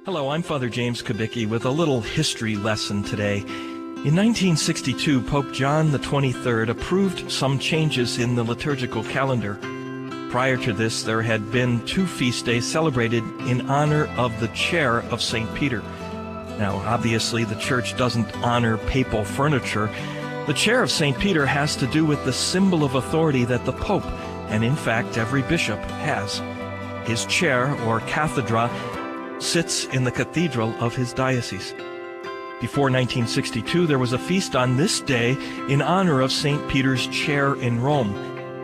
Hello, I'm Father James Kubicki with a little history lesson today. In 1962, Pope John the 23rd approved some changes in the liturgical calendar. Prior to this, there had been two feast days celebrated in honor of the chair of St. Peter. Now, obviously, the Church doesn't honor papal furniture. The chair of St. Peter has to do with the symbol of authority that the Pope, and in fact every bishop, has. His chair, or cathedra, sits in the cathedral of his diocese. Before 1962, there was a feast on this day in honor of St. Peter's chair in Rome,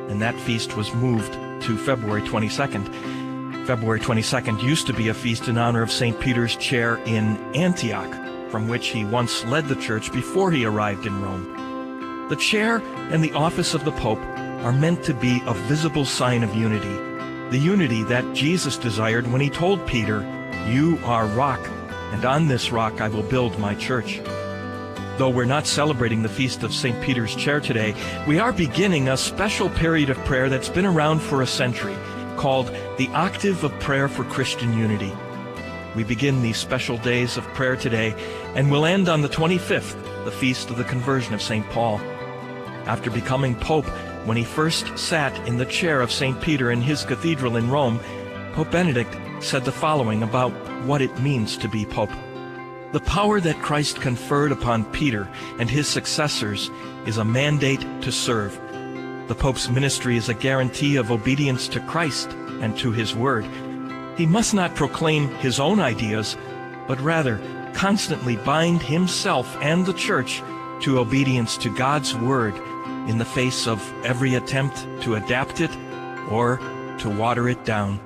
and that feast was moved to February 22nd. February 22nd used to be a feast in honor of St. Peter's chair in Antioch, from which he once led the church before he arrived in Rome. The chair and the office of the Pope are meant to be a visible sign of unity, the unity that Jesus desired when he told Peter, "You are rock, and on this rock I will build my church." Though we're not celebrating the feast of St. Peter's chair today, we are beginning a special period of prayer that's been around for a century, called the Octave of Prayer for Christian Unity. We begin these special days of prayer today, and will end on the 25th, the feast of the conversion of St. Paul. After becoming Pope, when he first sat in the chair of St. Peter in his cathedral in Rome, Pope Benedict said the following about what it means to be Pope. The power that Christ conferred upon Peter and his successors is a mandate to serve. The Pope's ministry is a guarantee of obedience to Christ and to his word. He must not proclaim his own ideas, but rather constantly bind himself and the Church to obedience to God's word in the face of every attempt to adapt it or to water it down.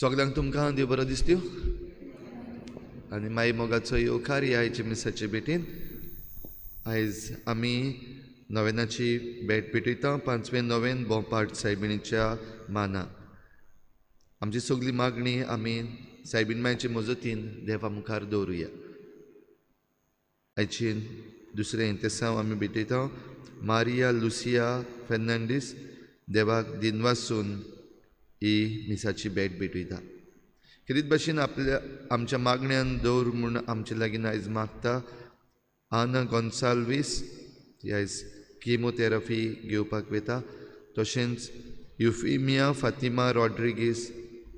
सगळ्यांक तुमकां देव बरो दिसत्यो आनी माई मोगाचो येवकार ह्या आयच्या मिसाचे भेटीन. आयज आमी नोवेनाची भेट भेटयता पांचवें नोवेन बोंपाट सायबिणीच्या मानान. आमची सगळी मागणी आमी सायबीण मायचे मजतीन देवा मुखार दवरुया. आयची दुसरें इंतेसांव आमी भेटयता मारिया लुसिया फेर्नांडीस देवाक दिनवासून ही मिसाची भेट भेटयता. खेरीत भाशेन आपल्या आमच्या मागण्यान दवर म्हूण आमचे लागीं आयज मागता आना गोन्साल्वीस ती आयज किमोथेरपी घेवपाक वता. तशेंच युफिमिया फातिमा रॉड्रिगीस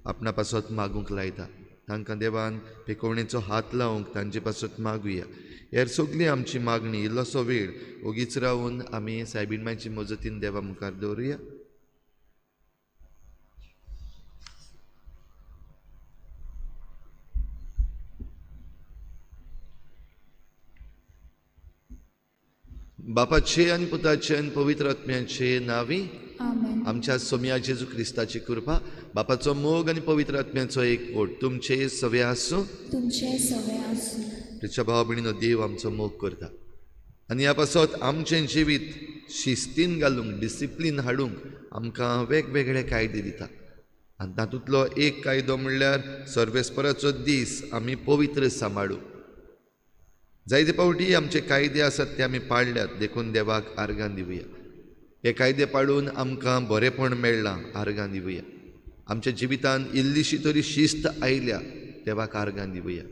आपणा पासत मागूंक लायता. तांकां देवान पेकोवणेचो हात लावंक तांचे पासत मागुया. हेर सगळी आमची मागणी इल्लोसो वेळ ओगीच रावन आमी सायबीण मायची मजतीन देवा मुखार दवरुया. बापाचे आनी पुताचे आनी पवित्र आत्म्याचे नांवी आमच्या सोम्या जेजू क्रिस्ताची कृपा, बापाचो मोग आनी पवित्र आत्म्याचो एकवट तुमचे सवे आसूं. तुमचे सवे आसूं. तिच्या भाव भयणीनो, देव आमचो मोग करता आनी ह्या पासत आमचें जिवीत शिस्तीन घालूंक, डिसिप्लीन हाडूंक आमकां वेगवेगळे कायदे दिता. आनी तातूंतलो एक कायदो म्हणल्यार सर्वेस्पराचो दीस आमी पवित्र सांबाळूं. जायते फावटी आमचे कायदे आसात ते आमी पाळल्यात, देखून देवाक आर्गां दिवया. हे कायदे पाळून आमकां बरेंपण मेळ्ळां, आर्गां दिवया. आमच्या जिवितान इल्लीशी तरी शिस्त आयल्या, देवाक आर्गां दिवया.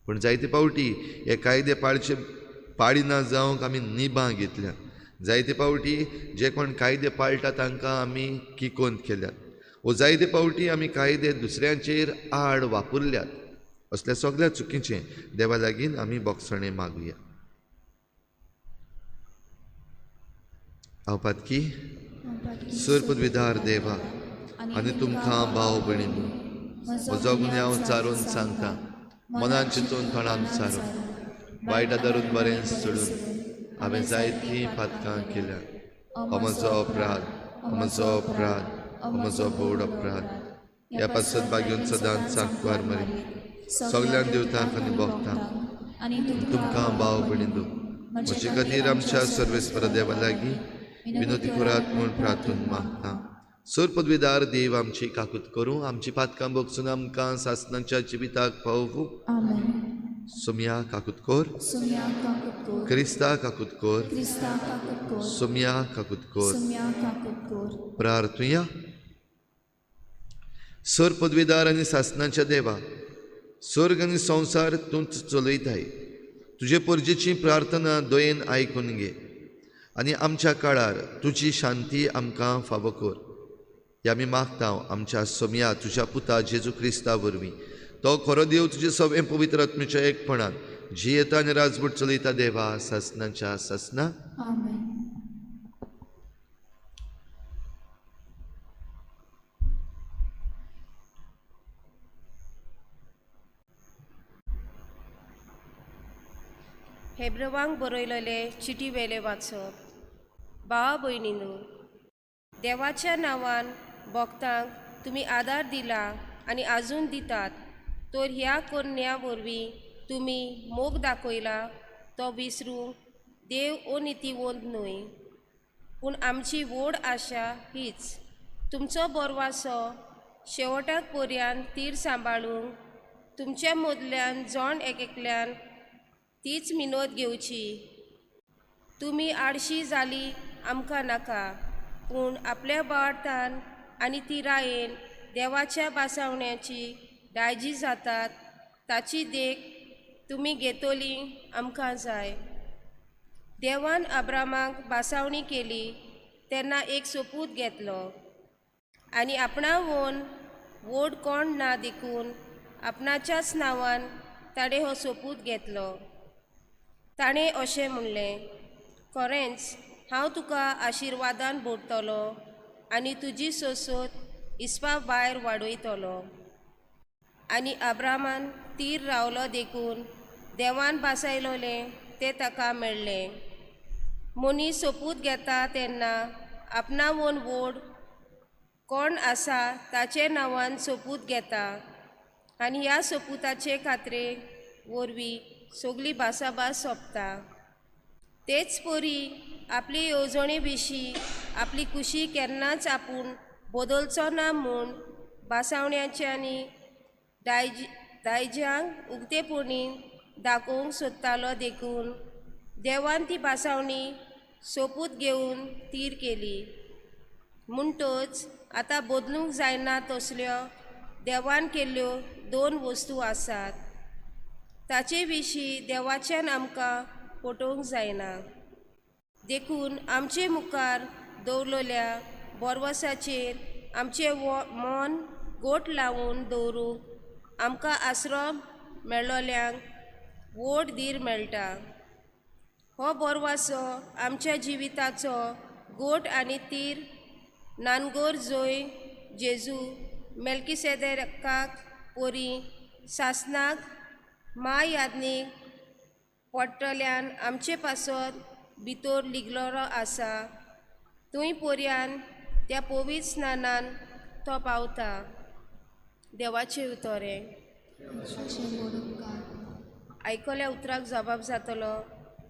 पूण जायते फावटी हे कायदे पाळचे पाळिना जावंक आमी निबां घेतल्या. जायते फावटी जे कोण कायदे पाळटा तांकां आमी किकोंत केल्यात वो जायते फावटी आमी कायदे दुसऱ्यांचेर आड वापरल्यात. असल्या सगळ्या चुकीचें देवा लागीं आमी बोगसणें मागुया. हांव पातकी सर पदवीधार देवा आनी तुमकां भाव भयणींनो म्हजो गुन्यांव चारून सांगता, मनान चिंतून तोंडान सारून वायट आदारून बरें सोडून हांवें जायतीं पातकां केल्यात. हो म्हजो अपराध, हो म्हजो अपराध, हो म्हजो व्हड अपराध. ह्या पासत बागेवन सदांच सांकवार मरी सगळ्यांक देवतांक आनी भोगतांक तुमकां भाव भयणींनो म्हजे खातीर आमच्या सर्वेस्पर देवा लागीं विनोती करात म्हूण प्रार्थून मागता. सर पदवीदार देव आमची काकूत करूं, आमची पातकां भोगसून आमकां सासणाच्या जिविताक पावोवं. सोम्या काकूत कर, क्रिस्ता काकूत कर, सोम्या काकूत कर. प्रार्थुया. सर पदवीदार आनी सासणाच्या देवा, स्वर्ग आनी संवसार तूंच चलयताय. तुजे परजेची प्रार्थना दयेन आयकून घे आनी आमच्या काळार तुजी शांती आमकां फावो कर. हे आमी मागता आमच्या सोम्या तुज्या पुता जेजू क्रिस्ता वरवीं. तो खरो देव तुजे सगळें पवित्र आत्म्याच्या एकपणान जियेता आनी राजवट चलयता देवा सासणाच्या सासना. हेब्रवांक बरयलेले चिटी वेले वाचप. भावा भयणीनू, देवाच्या नांवान भक्तांक तुमी आदार दिला आनी आजून दितात, तर ह्या करण्या वरवीं तुमी मोग दाखयला तो विसरूंक देव अनितीवंत न्हय. पूण आमची व्हड आशा हीच, तुमचो बरवासो शेवटाक पर्यंत तीर सांबाळूंक तुमच्या मदल्यान जण एक एकल्यान तीच मिनत घेवची. तुमी आडशी जाली आमकां नाका, पूण आपल्या बोवार्थान आनी तिरायेन देवाच्या भासावण्याची दायजी जातात ताची देख तुमी घेतली आमकां जाय. देवान अब्रामाक भासावणी केली तेन्ना एक सोपूत घेतलो आनी आपणावन व्हड कोण ना देखून आपणाच्याच नांवान ताणें हो सोपूत घेतलो. ताणें अशें म्हणलें, खरेंच हांव तुका आशिर्वादान भरतलो आनी तुजी सोसोत इस्पा भायर वाडयतलो. आनी अब्रामान तीर रावलो देखून देवान भासायलोलें तें ताका मेळ्ळें. मनीस सोपूत घेता तेन्ना आपणावन व्हड कोण आसा ताचे नांवान सोपूत घेता आनी ह्या सोपुताचे खात्रे वरवीं सगली भासाभास सोंपता. तेच परी आपली येवजणे विशीं आपली खुशी केन्नाच आपूण बदलचो ना म्हूण भासावण्याच्यांनी दायज्यांक उक्तेपणी दाखोवंक सोदतालो देखून देवान ती भासावणी सोपूत घेवन तीर केली. म्हणटच आतां बदलूंक जायना तसल्यो देवान केल्ल्यो दोन वस्तू आसात ताचे विशीं देवाच्यान आमकां पटोवंक जायना. देखून आमचे मुखार दवरलेल्या बोरवसाचेर आमचें मन गोट लावन दवरूंक आमकां आसरो मेळ्ळोल्यांक व्हड धीर मेळटा. हो बोरवासो आमच्या जिविताचो गोट आनी तीर नानगोर जोय जेजू मेल्कीसेदेकाक पोरी सासनाक मा यादनीक पडटल्यान आमचे पासत भितर लिगलोरो आसा थंय पोरयान त्या पवित्र स्नानान तो पावता. देवाचे उतोरें आयकल्या उतराक जबाब जातलो.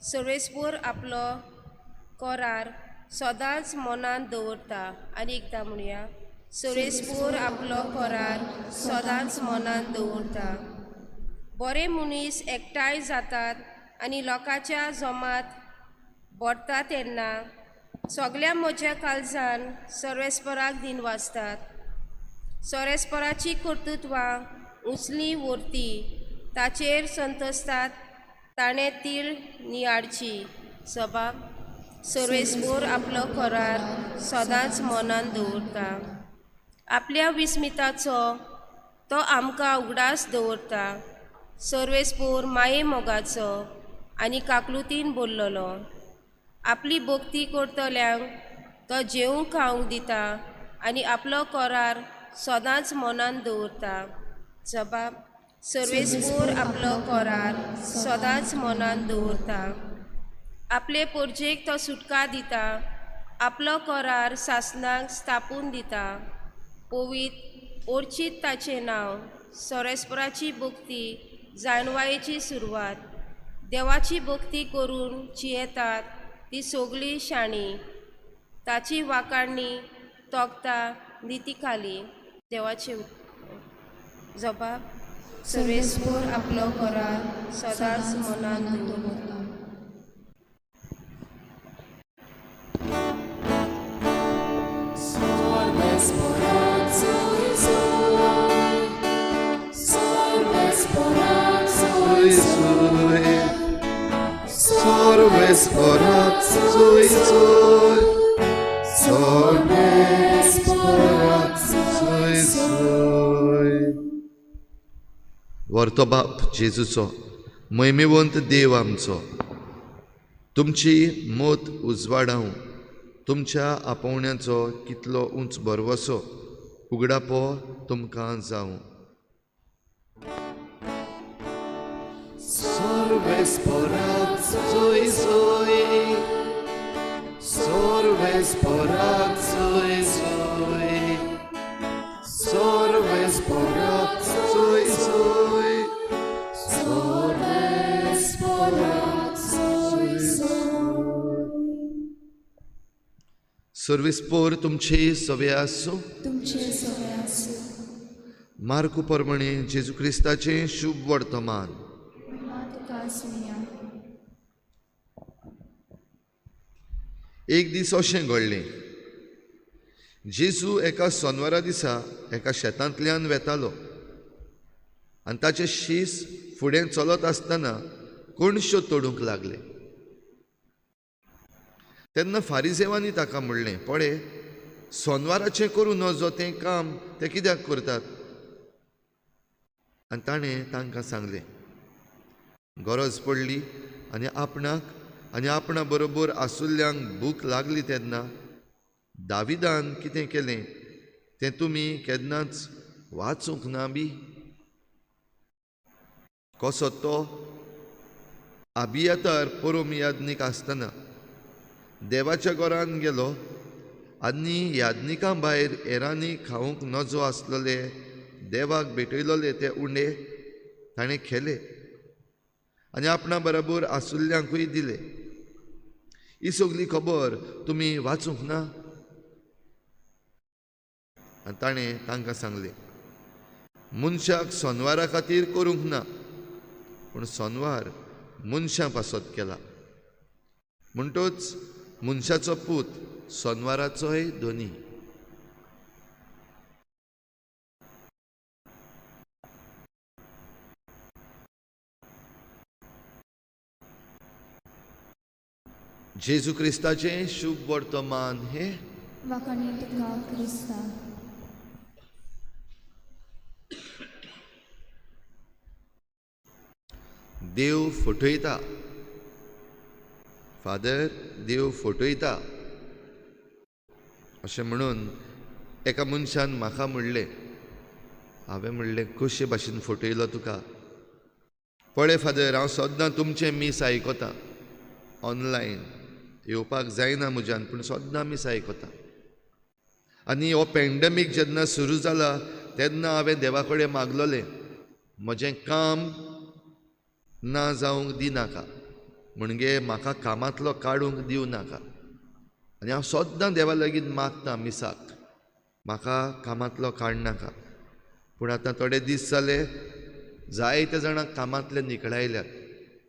सर्वेस्पोर आपलो करार सदांच मनांत दवरता. आनी एकदां म्हणया, सर्वेस्पोर आपलो करार सदांच मनांत दवरता. बरे मनीस एकठांय जातात आनी लोकांच्या जमात भरता तेन्ना सगल्या म्हज्या काळजान सर्वेस्पराक दिन वाचतात. सर्वेस्पराची कर्तृत्वां उंचली व्हरती ताचेर संतोसतात ताणें तीळ नियाळची. सभा सर्वेस्पोर आपलो करार सदांच मनांत दवरता. आपल्या विस्मिताचो तो आमकां उगडास दवरता. सर्वेस्पोर माये मोगाचो आनी काकलुतीन भरलेलो. आपली भक्ती करतल्यांक तो जेवंक खावंक दिता आनी आपलो करार सदांच मनांत दवरता. जबाब सर्वेस्पोर आपलो करार सदांच मनांत दवरता. आपले पोरजेक तो सुटका दिता. आपलो करार सासनाक स्थापून दिता. पवित्र ओर्चीत ताचें नांव. सर्वेस्पराची भक्ती जाणवायेची सुरवात. देवाची भक्ती करून जियेतात ती सगळी शाणी. ताची वाकाणी तोखता निती खाली. देवाचे जबाब सर्वेस्पोर आपलो करार सदांच मनांत दवरता. व्हरतो बाप जेजूचो महिमेवंत देव आमचो तुमची मत उजवाडावं तुमच्या आपोवण्याचो कितलो उंच भरवसो उगडापो तुमकां जावं. सर्वेस्पोर तुमचे सवे आसूं. मार्कू प्रमाणे जेजू क्रिस्ताचें शुभ वर्तमान. एक दीस अशें घडलें, जेजू एका सोनवारा दिसा एका शेतांतल्यान वेतालो आनी ताचे शीस फुडें चलत आसतना कोणश्यो तोडूंक लागले. तेन्ना फारिजेवांनी ताका म्हणलें, पळे सोनवाराचें करूं नजो तें काम ते कित्याक करतात? आनी ताणें तांकां सांगलें, गरज पडली आनी आपणाक आनी आपणा बरोबर आसुल्ल्यांक भूक लागली तेन्ना दाविदान कितें केलें तें तुमी केन्नाच वाचूंक ना बी? कसो तो आबियातार परोम याज्ञीक आसतना देवाच्या घरान गेलो आनी याज्ञिकां भायर हेरांनी खावंक नजो आसलेले देवाक भेटयलोले ते उंडे ताणें खेले आनी आपणा बरोबर आसुल्ल्यांकूय दिले. ही सगली खबर तुमी वाचूंक ना? आनी ताणें तांकां सांगलें, मनशाक सोनवारा खातीर करूंक ना, पूण सोनवार मनशां पासत केला. म्हणटच मनशाचो पूत सोनवाराचोय धनी. जेजू क्रिस्ताचें शुभ वर्तमान हे वाखाणे तुका क्रिस्ता. देव फटयता फादर, देव फटयता अशें म्हणून एका मनशान म्हाका म्हणलें. हांवें म्हणलें, कशे भाशेन फटयलो तुका? पळय फादर, हांव सद्दां तुमचें मीस आयकतां, ऑनलायन येवपाक जायना म्हज्यान, पूण सद्दां मीस आयकता. आनी हो पॅन्डेमीक जेन्ना सुरू जाला तेन्ना हांवें देवा कडेन मागलोलें, म्हजें काम ना जावंक दिनाका, म्हणजे म्हाका कामांतलो काडूंक दिवं नाका. आनी हांव सद्दां देवा लागीं मागता मिसाक, म्हाका कामांतलो काडनाका. पूण आतां थोडे दीस जाले जायते जाणांक कामांतले निकळायल्यात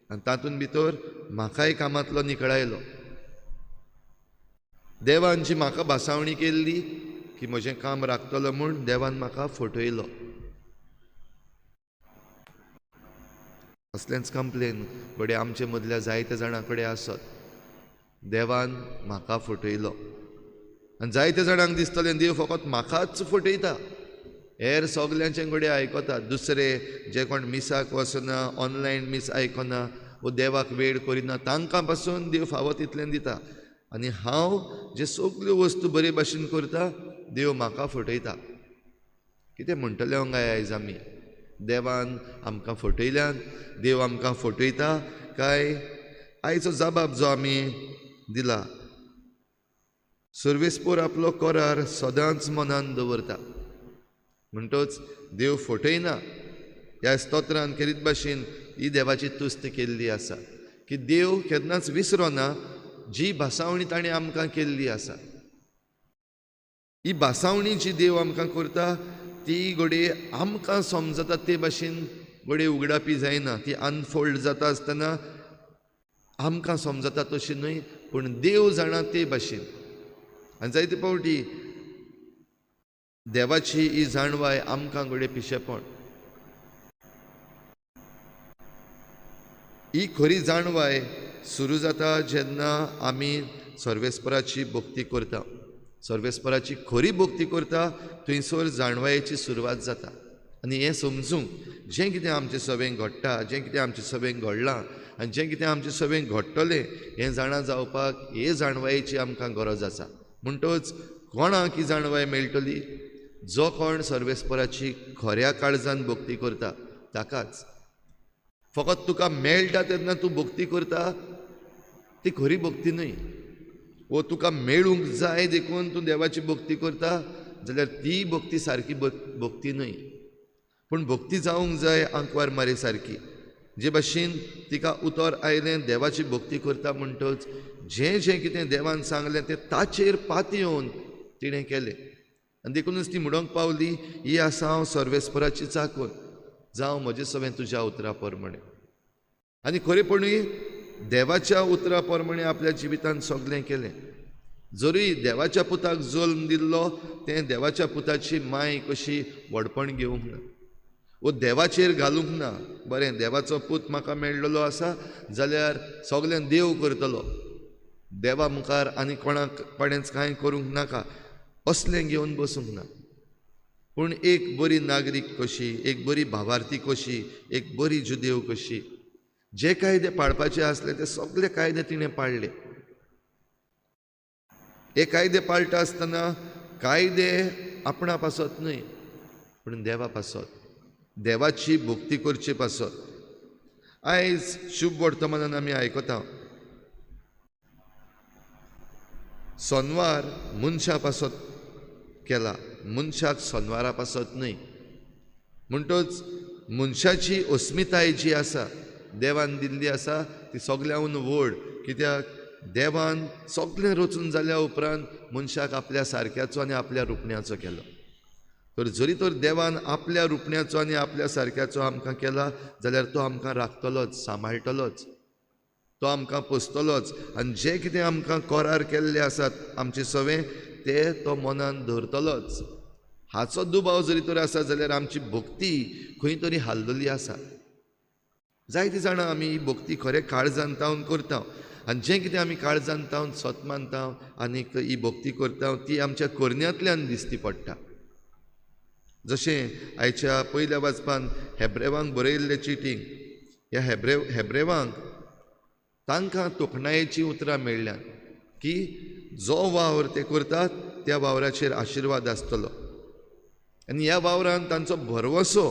आनी तातूंत भितर म्हाकाय कामांतलो निकळायलो. देवान जी म्हाका भासावणी केल्ली की म्हजें काम राखतलो म्हूण, देवान म्हाका फटयलो. असलेंच कंप्लेन घडये आमचे मदल्या जायत्या जाणां कडेन आसत, देवान म्हाका फटयलो. आनी जायत्या जाणांक दिसतलें देव फकत म्हाकाच फटयता, हेर सगल्यांचे घडये आयकता. दुसरे जे कोण मिसाक वचना, ऑनलायन मीस आयकना वो देवाक वेळ करिना, तांकां पासून देव फावो तितलें दिता. आनी हांव जे सगल्यो वस्तू बरे भाशेन करता, देव म्हाका फटयता. कितें म्हणटले काय आयज आमी? देवान आमकां फटयल्यान, देव आमकां फटयता काय? आयचो जबाब जो आमी दिला, सर्वेस्पोर आपलो करार सदांच मनान दवरता, म्हणटच देव फटयना. ह्या स्तोत्रान खेरीत भाशेन ही देवाची तुस्त केल्ली आसा की देव केन्नाच विसरोना जी भासावणी ताणें आमकां केल्ली आसा. ही भासावणी जी देव आमकां करता ती घडये आमकां समजता ते भाशेन घडये उगडापी जायना, ती अनफोल्ड जाता आसतना आमकां समजता तशी न्हय, पूण देव जाणा ते भाशेन. आनी जायते फावटी देवाची ही जाणवाय आमकां घडये पिशेपण. ही खरी जाणवाय सुरू जाता जेन्ना आमी सर्वेस्पराची भक्ती करता. सर्वेस्पराची खरी भक्ती करता थंयसर जाणवायेची सुरवात जाता. आनी हें समजूंक जें कितें आमचे सभेंत घडटा, जें कितें आमचे सभेंत घडलां आनी जें कितें आमचे सभेंत घडटलें हें जाणा जावपाक हे जाणवायेची आमकां गरज आसा. म्हणटच कोणाक ही जाणवाय मेळटली? जो कोण सर्वेस्पराची खऱ्या काळजान भक्ती करता ताकाच. फकत तुका मेळटा तेन्ना तूं भक्ती करता ती खरी भक्ती न्हय, वो तुका मेळूंक जाय देखून तूं देवाची भक्ती करता जाल्यार ती भक्ती सारकी भक्ती न्हय. पूण भक्ती जावंक जाय आंकवार मारे सारकी, जे भाशेन तिका उतर आयलें देवाची भक्ती करता म्हणटच जें जें कितें देवान सांगलें तें ताचेर पातयेवन तिणें केलें. आनी देखूनच ती म्हणूंक पावली, ही आसा हांव सर्वेस्पराची चाकून, जावं म्हजें सगळें तुज्या उतरा प्रमाणें. आनी खरेपणी देवाच्या उतरा प्रमाणें आपल्या जिवितांत सगळें केलें. जरूय देवाच्या पुताक जल्म दिल्लो तें देवाच्या पुताची माय कशी व्हडपण घेवंक ना वो देवाचेर घालूंक ना. बरें, देवाचो पूत म्हाका मेळ्ळलो आसा जाल्यार सगळें देव करतलो, देवा मुखार आनी कोणाक कोणेंच कांय करूंक नाका असलें घेवन बसूंक ना. पूण एक बरी नागरीक कशी, एक बरी भावार्थी कशी, एक बरी जुदेव कशी जे कायदे पाळपाचे आसले ते सगळे कायदे तिणें पाळ्ळे. हे कायदे पाळटा आसतना कायदे आपणा पासत न्हय पूण देवा पासत, देवाची भक्ती करचे पासत. आयज शुभ वर्तमानान आमी आयकता सोनवार मनशा पासत केला, मनशाक सोनवारा पासत न्हय. म्हणटच मनशाची अस्मिताय जी आसा देवान दिल्ली आसा ती सगळ्याहून व्हड. कित्याक देवान सगळें रचून जाल्या उपरांत मनशाक आपल्या सारक्याचो आनी आपल्या रुपण्याचो केलो. तर जरी तर देवान आपल्या रुपण्याचो आनी आपल्या सारक्याचो आमकां केला जाल्यार तो आमकां राखतलोच, सांबाळटलोच, तो आमकां पोसतलोच आनी जे कितें आमकां करार केल्ले आसात आमचे सवे ते तो मनान धरतलोच. हाचो दुबाव जरी तर आसा जाल्यार आमची भक्ती खंय तरी हाल्लली आसा. जायते जाणां आमी ही भक्ती खरें काळजान तावन करता आनी जें कितें आमी काळजान तावन सत मानता आनीक ही भक्ती करता ती आमच्या करण्यांतल्यान दिसती पडटा. जशें आयच्या पयल्या वाचपान हेब्रेवांक बरयल्ले चिटींक ह्या हेब्रेवांक तांकां तोखणायेचीं उतरां मेळ्ळ्यांत की जो वावर ते करतात त्या वावराचेर आशिर्वाद आसतलो आनी ह्या वावरान तांचो भरवसो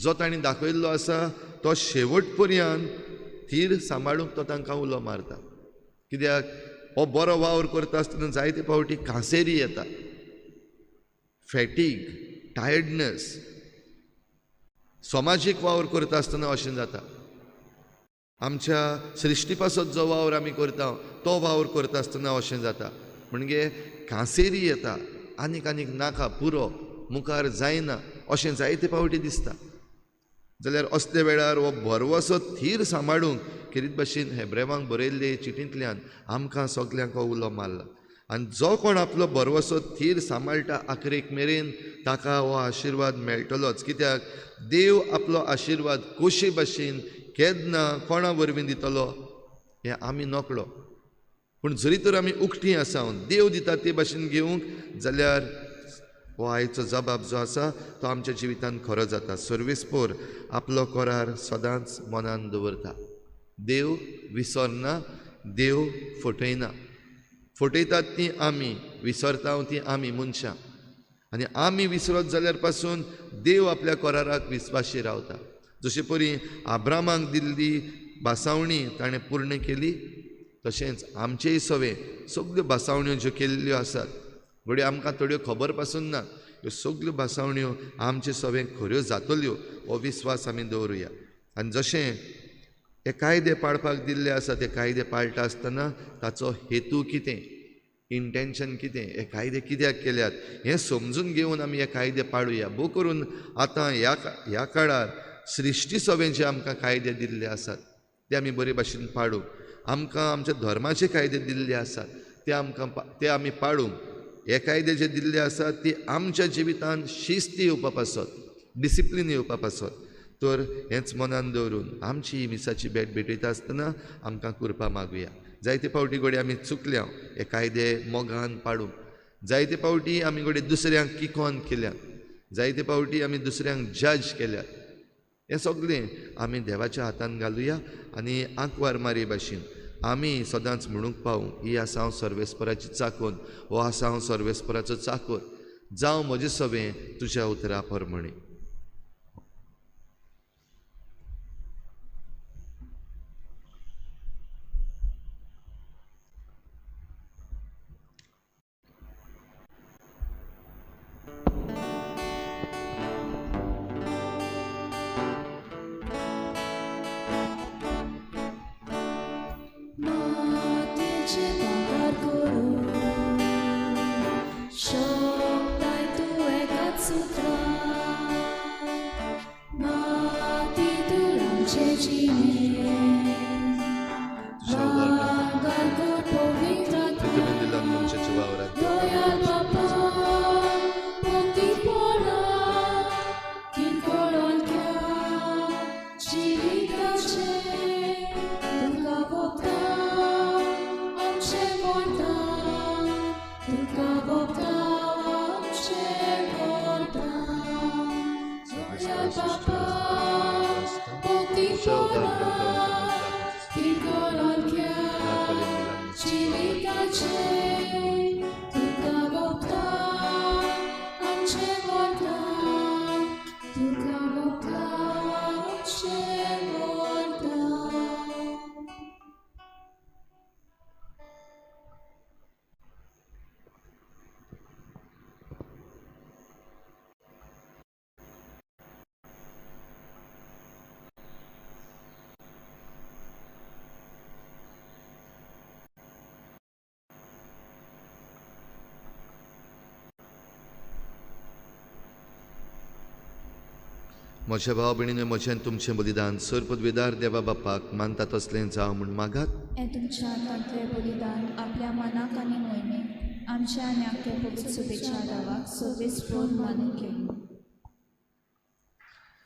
जो तांणी दाखयल्लो आसा तो शेवट पर्यंत थीर सांबाळूंक तो तांकां उलो मारता. कित्याक हो बरो वावर करता आसतना जायते फावटी कांसेरी येता, फॅटीग, टायर्डनेस. समाजीक वावर करता आसतना अशें जाता. आमच्या सृश्टी पासत जो वावर आमी करता तो वावर करता आसतना अशें जाता, म्हणजे कांसेरी येता, आनीक आनीक नाका पुरो मुखार जायना अशें जायते फावटी दिसता. जाल्यार असल्या वेळार हो भरवसो थीर सांबाळूंक खेरीत भाशेन हेब्रेवांक बरयल्ले चिटींतल्यान आमकां सगल्यांक हो उलो मारला. आनी जो कोण आपलो भरवसो थीर सांबाळटा आखरेक मेरेन ताका हो आशिर्वाद मेळटलोच. कित्याक देव आपलो आशिर्वाद कशे भाशेन केन्ना कोणा वरवीं दितलो हें आमी नकळो, पूण जरी तर आमी उकटी आसा देव दिता ते भाशेन घेवंक जाल्यार हो आयचो जबाब जो आसा तो आमच्या जिवितांत खरो जाता. सर्वेस्पोर आपलो करार सदांच मनान दवरता. देव विसरना, देव फटयना. फटयतात ती आमी, विसरता ती आमी मनशां. आनी आमी विसरत जाल्यार पासून देव आपल्या कराराक विस्वाशी रावता. जशे परी आब्रामाक दिल्ली भासावणी ताणें पूर्ण केली तशेंच आमचेय सवे सगळ्यो भासावण्यो ज्यो केल्ल्यो आसात घडये आमकां थोड्यो खबर पासून ना, ह्यो सगळ्यो भासावण्यो आमचे सवे खऱ्यो जातल्यो हो विस्वास आमी दवरुया. आनी जशें हे कायदे पाळपाक दिल्ले आसा ते कायदे पाळटा आसतना ताचो हेतू कितें, इंटेन्शन कितें, हे कायदे कित्याक केल्यात हें समजून घेवन आमी हे कायदे पाळुया. भोव करून आतां ह्या काळार सृश्टी सवे जे आमकां कायदे दिल्ले आसात ते आमी बरे भाशेन पाळूंक, आमकां आमच्या धर्माचे कायदे दिल्ले आसात ते आमकां ते आमी पाळूंक, हे कायदे जे दिल्ले आसात ते आमच्या जिवितांत शिस्त येवपा पासत, डिसिप्लीन येवपा पासत. तर हेंच मनान दवरून आमची मिसाची भेट भेटयता आसतना आमकां कृपा मागुया. जायते फावटी घडये आमी चुकल्या हे कायदे मोगान पाडूंक, जायते फावटी आमी घडये दुसऱ्यांक किकोन केल्यात, जायते फावटी आमी दुसऱ्यांक जज केल्यात. हें सगळें आमी देवाच्या हातान घालुया आनी आंकवार मारी भाशेन आमी सदांच म्हणूंक पावूं, ही आसा हांव सर्वेस्पराची चाकोन, हो आसा हांव सर्वेस्पराचो चाकोर, जावं म्हजें सवें तुज्या उतरा प्रमाणें. Regine, बापा भक्तीपणा त्रिकोणांतल्या जिविताचें तुका भोगता आमचें वता तुका भोगता आमचें वता. म्हज्या भाव भयणीन म्हजें तुमचें बलिदान सर पदवेदार देवा बापाक मानता तसलें जावं म्हूण मागात. हें तुमच्या हातांतलें बलिदान आपल्या मनाक आनी मोहिमेक आमच्या आनी आख्या पवित्र शुभेच्छा देवाक सर्वेस्पोर मानून घेवं.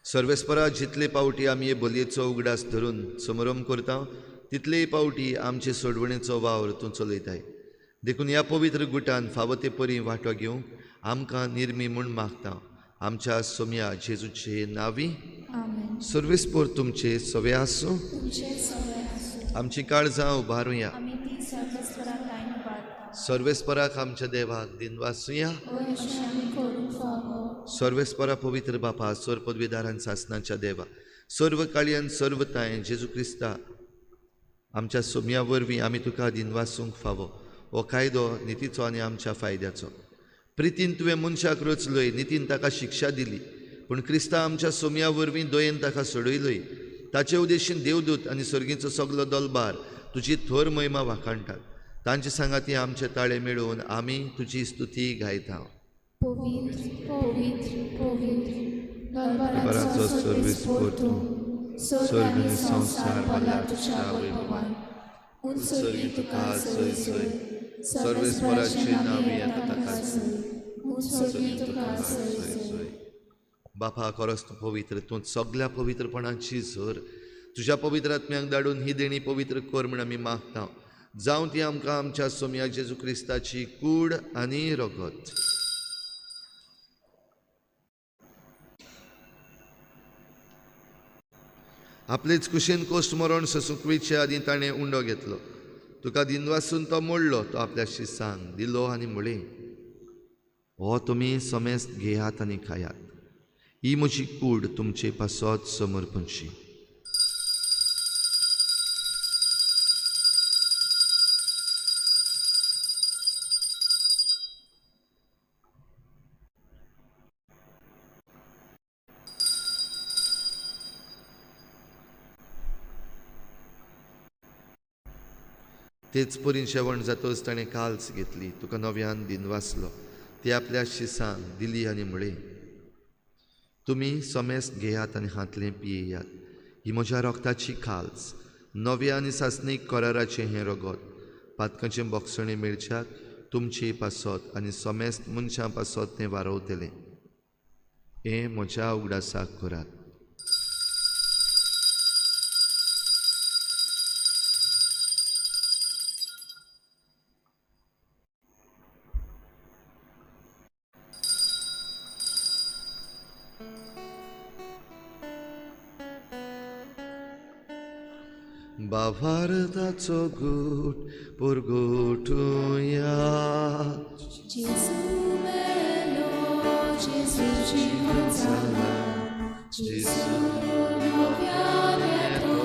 सर्वेस्परा जितले पावटी आमी हे बलयेचो उगडास धरून समरंभ करता तितलेय पावटी आमचे सोडवणेचो वावर तूं चलयताय. देखून ह्या पवित्र गुटान फावो ते परी वांटो घेवंक आमकां निर्मी म्हूण मागता. आमच्या सोम्या जेजूचे नांवी. आमेन. सर्वेस्पोर तुमचे सवे आसूं. तुमचे सवे आसूं. आमची काळजां उबारुया. आमी ती सर्वेस्परा लायन उबारता. सर्वेस्पराक आमच्या देवाक दिनवासुया. हय अशें आमी करूंक फावो. सर्वेस्परा पवित्र बापा सर्व पदवीदारान सासनाच्या देवा सर्व काळयान सर्व ताय जेजू क्रिस्ता आमच्या सोम्या वरवीं आमी तुका दिनवासूंक फावो. हो कायदो नितीचो आनी आमच्या फायद्याचो. प्रितीन तुवें मनशाक रचलोय, नितीन ताका शिक्षा दिली, पूण क्रिस्ता आमच्या सोम्या वरवीं दयेन ताका सोडयलोय. ताचे उद्देशीन देवदूत आनी सर्गीचो सगलो दलबार तुजी थोर महिमा वाखाणटात. तांचे सांगाती आमचे ताळे मेळोवन आमी तुजी स्तुती गायता. पवित्र पवित्र पवित्र दरबाराचो सर्वेस्पोर तूं, स्वर्ग आनी संवसार भरला तुज्या वैभवान. उत्सर्गी तुका सय सय, सर्वेस्पराचे नांव येता ताका सय, उत्सर्गी तुका सय सय. बापा खरोच तूं पवित्र, तूं सगल्या पवित्रपणाची झर. तुज्या पवित्र आत्म्याक धाडून ही देणी पवित्र कर म्हूण आमी मागता. जावं ती आमकां आमच्या सोम्या जेजू क्रिस्ताची कूड आनी रगत. आपलेच कुशीन कोश्ट मरण सोसूंक वयचे आदीं ताणें उंडो घेतलो. तुका दिनवासून तो मोडलो, तो आपल्या शिसांक दिलो आनी म्हळें, हो तुमी समेस्त घेयात आनी खायात, ही म्हजी कूड तुमचे पासत समर्पणशी. तेच परीन शेवण जातच ताणें काल्स घेतली, तुका नव्यान दिनवासलो, ती आपल्या शिसांक दिली आनी म्हळें, तुमी समेस्त घेयात आनी हांतलें पियेयात, ही म्हज्या रगताची काल्स, नव्या आनी सासणीक कराराचें हें रगत, पातकांचें बोगसणें मेळच्याक तुमचे पासत आनी समेस्त मनशां पासत तें वारवतलें. हें म्हज्या उगडासाक करात. बाभारताचो गूट पुरगोटुया. जेजू मेलो, जेजू जिवन जाला, जेजू नव्यान येतलो.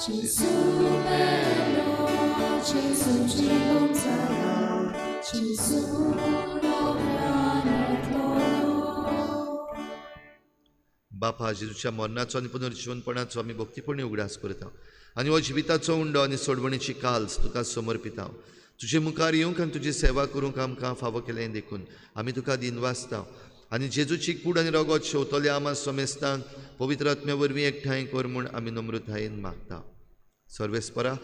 जेजू मेलो, जेजू जिवन जाला, जेजू नव्यान येतलो. बापा जेजूच्या मरणाचो आनी पुनर्जिवनपणाचो आमी भक्तीपणी उगडास करता आनी हो जिविताचो उंडो आनी सोडवणीची काल्स तुका समर्पिता. तुजे मुखार येवंक आनी तुजी सेवा करूंक आमकां फावो केलें देखून आमी तुका दिनवासता. आनी जेजूची कूड आनी रगत शेवतले आमा समेस्तांक पवित्र आत्म्या वरवीं एकठांय कर म्हूण आमी नम्रतायेन मागता. सर्वेस्परा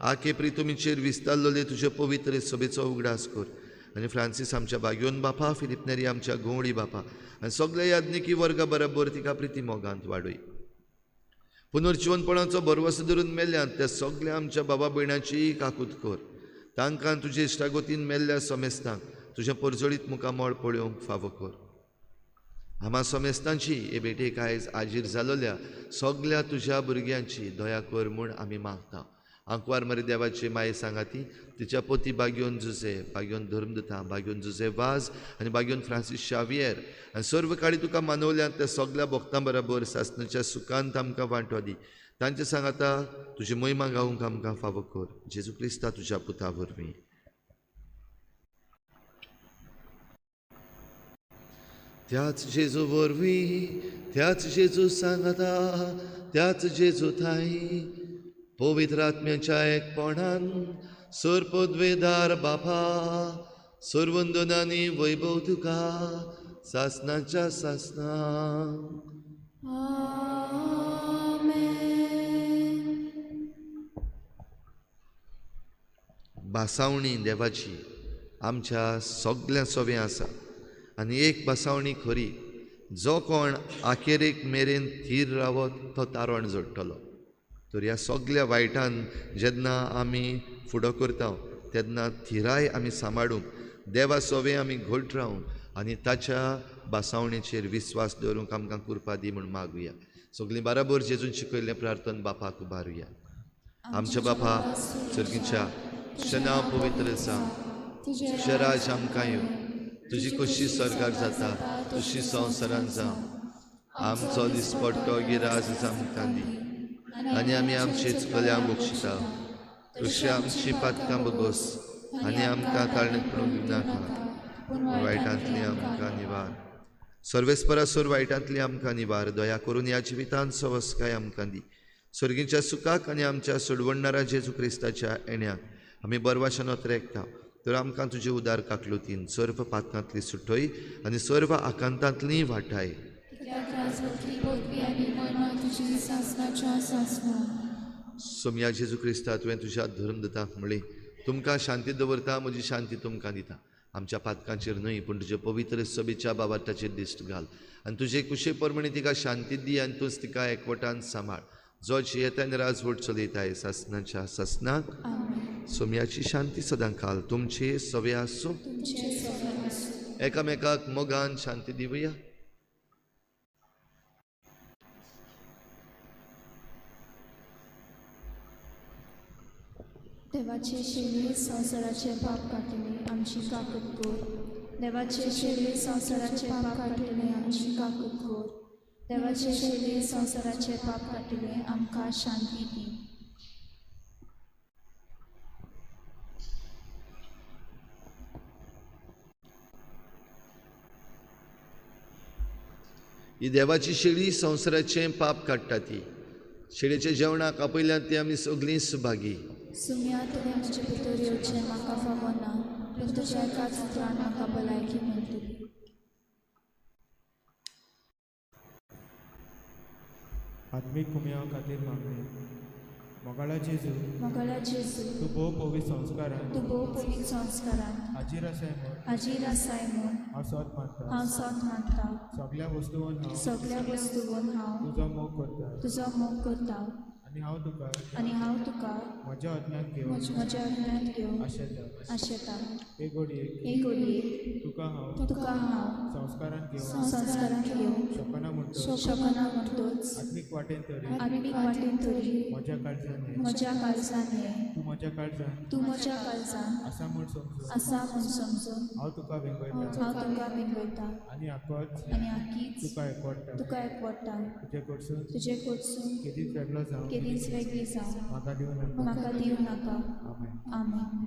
आके प्रितुमीचेर विस्तारलेले तुजे पवित्र सभेचो उगडास कर आनी फ्रांसीस आमच्या बाग्योन बापा, फिलिप नेरी आमच्या गवळी बापा आनी सगल्या याज्ञिकी वर्गा बरोबर तिका प्रिती मोगांत वाडय. पुनर्जिवनपणाचो भरवसो धरून मेल्ल्यान त्या सगल्या आमच्या बाबा भयणाची काकूत कर. तांकां तुजे इश्टागोतीन मेल्ल्या समेस्तांक तुजें परजळीत मुखामळ पळोवंक फावो कर. आमा समेस्तांची हे भेटेक आयज आजीर जालोल्या सगल्या तुज्या भुरग्यांची दया कर म्हूण आमी मागता. आंकवार मरे देवाची माये सांगाती तिच्या पोती बागयोन जुजे, बागयोन धर्मदुता, बागयोन जुजे वाज आनी बागयोन फ्रांसीस शावियर आनी सर्व काळी तुका मानवल्यात त्या सगल्या भक्तां बराबर सासणाच्या सुखांत आमकां वांटो दी. तांचे सांगाता तुजी महिमा गावंक आमकां फावो कर, जेजू क्रिस्ता तुज्या पुता वरवीं. त्याच जेजू वरवीं, त्याच जेजू सांगाता, त्याच जेजू थांय पवित्र आत्म्याच्या एकपणान सर्पद्वेदार बापा सर्वंदनानी वैभव तुका सासनाच्या सासना. भासावणी देवाची आमच्या सगळ्या सोव्या आसा आनी एक भासावणी खरी, जो कोण आखेरेक मेरेन थीर रावत तो तारण जोडटलो. तर ह्या सगल्या वायटान जेन्ना आमी फुडो करता तेन्ना थिराय आमी सांबाळूंक, देवा सोवे आमी घट रावूंक आनी ताच्या भासावणेचेर विस्वास दवरूंक आमकां कृपा दी म्हूण मागुया. सगळीं बराबर जेजून शिकयल्लें प्रार्थन बापाक उबारुया. आमच्या बापा सर्गीच्या, तुजें नांव पवित्र जावं, तुजें राज आमकां येवं, तुजी खोशी स्वर्गार जाता तशी संवसारान जावं. आमचो दिसपट्टो गिराज आमकां दी आनी आमी आमची चुकल्यांक बक्षिता तशी आमची पातकां बगोस आनी आमकां ताळणेंत पडूंक दिवनाका, वायटांतली आमकां निवार. सर्वेस्परा सोर वायटांतली आमकां निवार. दया करून ह्या जिवितांत सवस्काय आमकां दी. सर्गीच्या सुखाक आनी आमच्या सोडवणणारा जेजू क्रिस्ताच्या येण्याक आमी बरवाशान रेखता. तर आमकां तुजे उदार काकलुतीन सर्व पातकांतली सुटय आनी सर्व आकांतांतली वाटाय. सोमया जेजू क्रिस्ता, तुवें तुज्या धर्मदूतांक म्हणलें, तुमकां शांती दवरता, म्हजी शांती तुमकां दिता. आमच्या पातकांचेर न्हय पूण तुजे पवित्र सभेच्या बाबार्थाचेर दिश्ट घाल आनी तुजे कुशे प्रमाणे तिका शांती दी आनी तूंच तिका एकवटान सांबाळ, जो जियेता आनी राजवट चलयताय सासनाच्या सासनाक. सोमयाची शांती सदां काल तुमचे सवे आसूं. एकामेकाक मोगान शांती दिवया. देवाचे शेळी संवसाराचे पाप काडटले आमची काकूत कर. देवाचे शेळी संवसाराचे पाप काडटले आमची काकूत कर. देवाचे शेळी संवसाराचे पाप काडटले आमकां शांती दी. ही देवाची शेळी संवसाराचें पाप काडटा. ती शेळीच्या जेवणाक आपयल्यान ती आमी सगळीं सुभागी. सुम्या, तुवें म्हजे भितर येवचें म्हाका फावना, पूण तुज्या एकाच उतरान म्हाका भलायकी मेळटली. आत्मीक कुमया खातीर मागणें. मोगाळा जेजू, मोगाळा जेजू, तूं भोव पवित्र संस्कारान, तूं भोव पवित्र संस्कारान हाजीर आसाय म्हूण, हाजीर आसाय म्हूण हांव सोद मानता. हांव सोद मानता. सगल्या वस्तून हांव, सगल्या वस्तून हांव तुजो मोग करता, तुजो मोग करता. आनी हांव तुका, आनी हांव तुका म्हज्या अज्ञान घेवन, म्हज्या अज्ञान घेवन आशेता, आशेता. एक घडयेक, एक घडयेक तुका हांव, तुका हांव संस्कारान घेवन, संस्कारान घेवन शकना म्हणटोच, शकना म्हणटोच, आत्मीक वाटेन तरी, आत्मीक वाटेन तरी म्हज्या काळजान ये, म्हज्या काळजान ये, तूं म्हज्या काळजान, तूं म्हज्या काळजान आसा म्हूण समजून, आसा म्हूण समजून हांव तुका वेंगयता, हांव तुका वेंगयता. आनी आकोच, आनी आकीच तुका एकवडटा, तुका एकवडटा. तुजे कडसून, तुजे कडसून केदीच वेगळो जावं, केदीच वेगळी जावं म्हाका दिवं नाका, म्हाका दिवं नाका. आमेन. आमेन.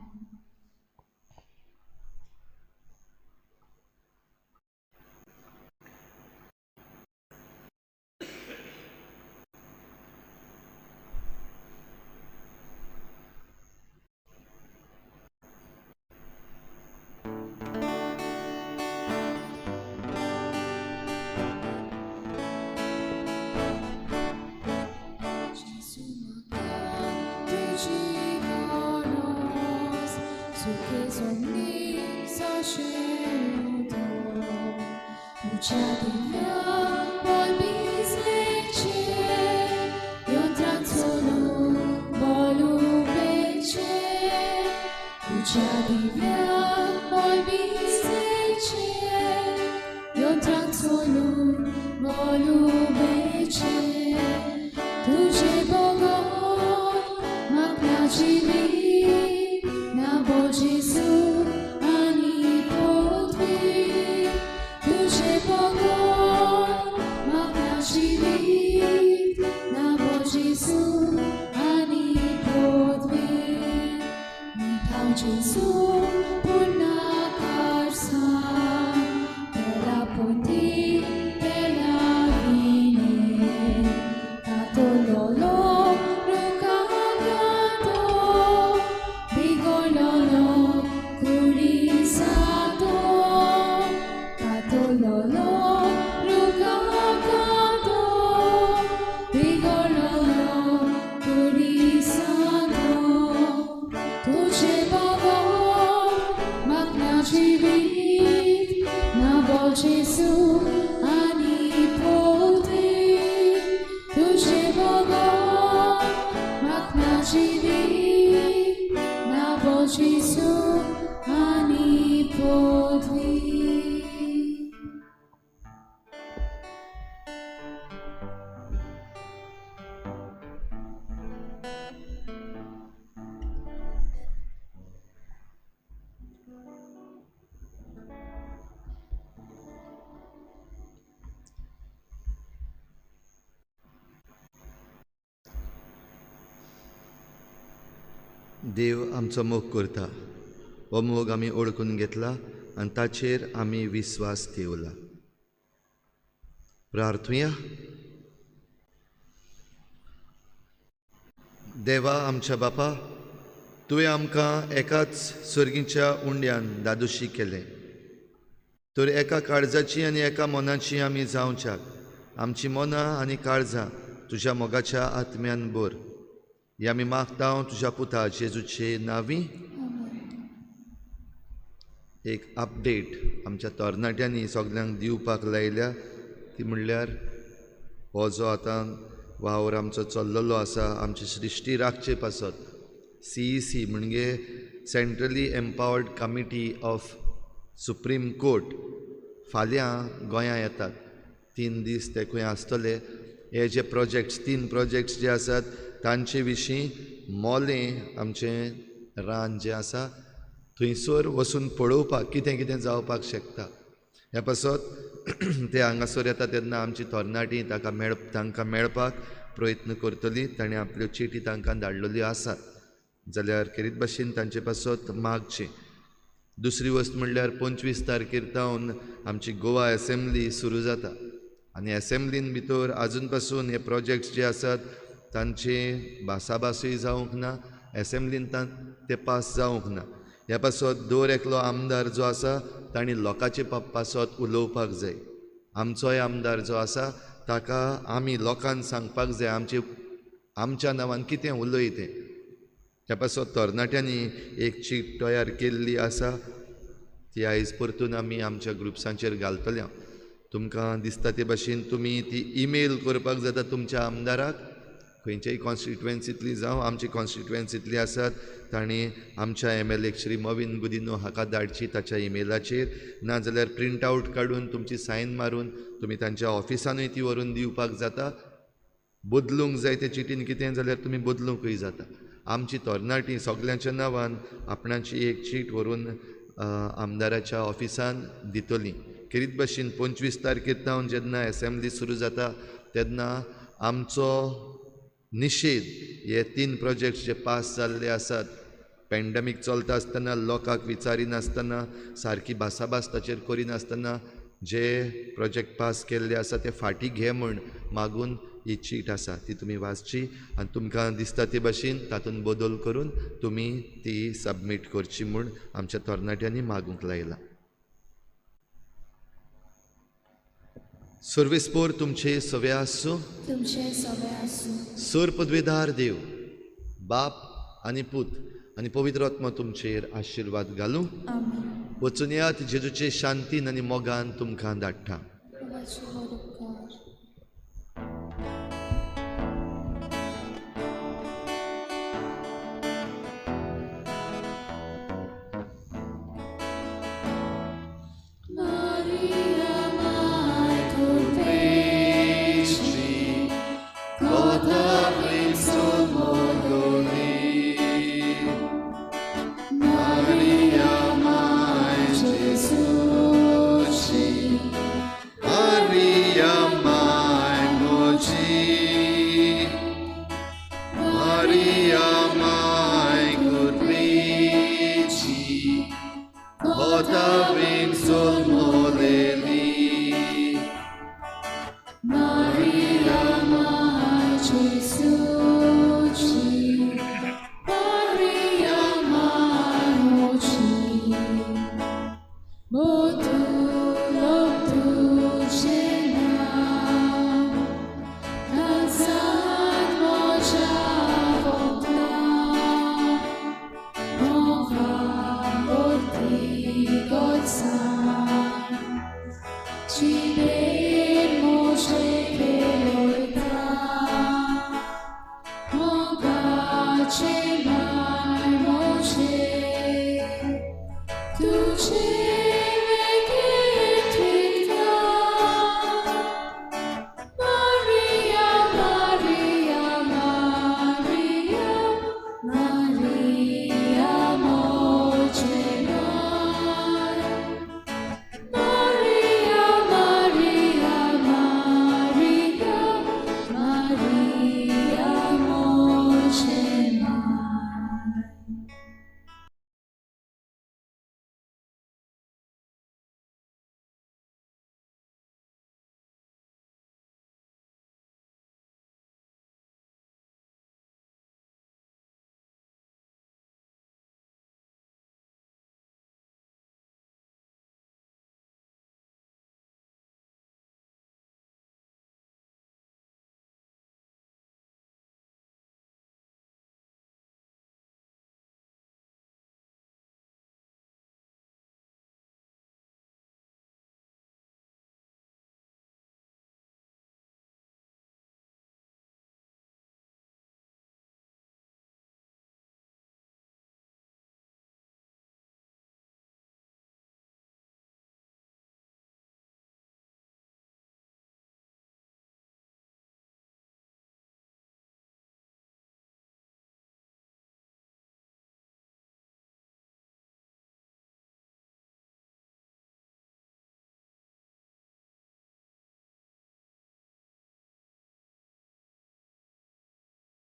Ucea divea, mol bisece, eu trag solul. परबेचे तुझे बगर म्हाका जिवीत ना गो जेजू आनी पृथ्वी तुझे बगर म्हाका जिवीत ना गो जेजू आनी पृथ्वी निठाव जेजू पुर्णाकार सांग Bella ponti, bella vine, Catololo, rucagato, Bigololo, curisato, Catololo, rucagato, Bigololo, curisato, तुझे बगर म्हाका जिवीत ना गो जेजू आनी पृथ्वी तुझे बगर म्हाका जिवीत ना गो जेजू आनी पृथ्वी. देव आमचो मोग करता, हो मोग आमी ओळखून घेतला आनी ताचेर आमी विस्वास ठेवला. प्रार्थुया. देवा आमच्या बापा, तुवें आमकां एकाच सर्गीच्या उंड्यान दादोशी केलें, तर एका काळजाची आनी एका मनाची आमी जावच्याक आमची मनां आनी काळजां तुज्या मोगाच्या आत्म्यान भर. हे आमी मागता तुज्या पुता जेजूचे नांवी. एक अपडेट आमच्या तरणाट्यांनी सगल्यांक दिवपाक लायल्या, ती म्हणल्यार हो जो आतां वावर आमचो चल्लेलो आसा आमची सृश्टी राखचे पासत, CEC म्हणजे centrally empowered committee of supreme court फाल्यां गोंयां येतात. 3 दीस ते खंय आसतले. हे जे प्रोजेक्ट्स, 3 प्रोजेक्ट्स जे आसात तांचे विशीं मोलें आमचें रान जें आसा थंयसर वचून पळोवपाक कितें कितें जावपाक शकता. ह्या पासत ते हांगासर येता तेन्ना आमची तरणाटी ताका तांकां मेळपाक प्रयत्न करतली. ताणें आपल्यो चिटी तांकां धाडलेल्यो आसात जाल्यार खेरीत भाशेन तांचे पासत मागचें. दुसरी वस्त म्हणल्यार 25 तारखेर तावन आमची गोवा एसेंब्ली सुरू जाता आनी एसेंब्लीन भितर आजून पासून हे प्रोजेक्ट्स जे आसात तांचे भासाभासूय जावंक ना, एसेंब्लीन ते पास जावंक ना. ह्या पासत दर एकलो आमदार जो आसा तांणी लोकांचे पासत उलोवपाक जाय. आमचोय आमदार जो आसा ताका आमी लोकांक सांगपाक जाय आमचे आमच्या नांवान कितें उलयतें तें. ह्या पासत तरणाट्यांनी एक चीट तयार केल्ली आसा, ती आयज परतून आमी आमच्या ग्रुप्सांचेर घालतले. तुमकां दिसता ते भाशेन तुमी ती ईमेल करपाक जाता तुमच्या आमदाराक, खंयच्याय कॉन्स्टिट्युएन्सींतली जावं आमची कॉन्स्टिट्युएन्सींतली आसात तांणी आमच्या MLA Shri मवीन गुदिन्हो हाका धाडची ताच्या ईमेलाचेर, नाजाल्यार प्रिंट आवट काडून तुमची सायन मारून तुमी तांच्या ऑफिसानूय ती व्हरून दिवपाक जाता. बदलूंक जाय ते चिटीन कितें जाल्यार तुमी बदलूंकूय जाता. आमची तरणाटी सगल्यांच्या नांवान आपणाची एक चीट व्हरून आमदाराच्या ऑफिसान दितली. खेरीत भाशेन 25 तारखेर तावन जेन्ना एसेंब्ली सुरू जाता तेन्ना आमचो निशेध हे 3 प्रोजेक्ट्स जे पास जाल्ले आसात, पॅन्डेमीक चलता आसतना लोकांक विचारिनासतना सारकी भासाभास ताचेर करिनासतना जे प्रोजेक्ट पास केल्ले आसा ते फाटीं घे म्हूण मागून ही चीट आसा ती तुमी वाचची आनी तुमकां दिसता ते भाशेन तातूंत बदल करून तुमी ती सबमीट करची म्हूण आमच्या तरणाट्यांनी मागूंक लायला. सर्वेस्पोर तुमचे सवे आसूं, तुमचे सवे आसूं. सर पदवेदार देव बाप आनी पूत आनी पवित्र आत्मा तुमचेर आशिर्वाद घालूं. वचून यात जेजूचे शांतीन आनी मोगान तुमकां धाडटा. Maria, Mater Dei, Maria.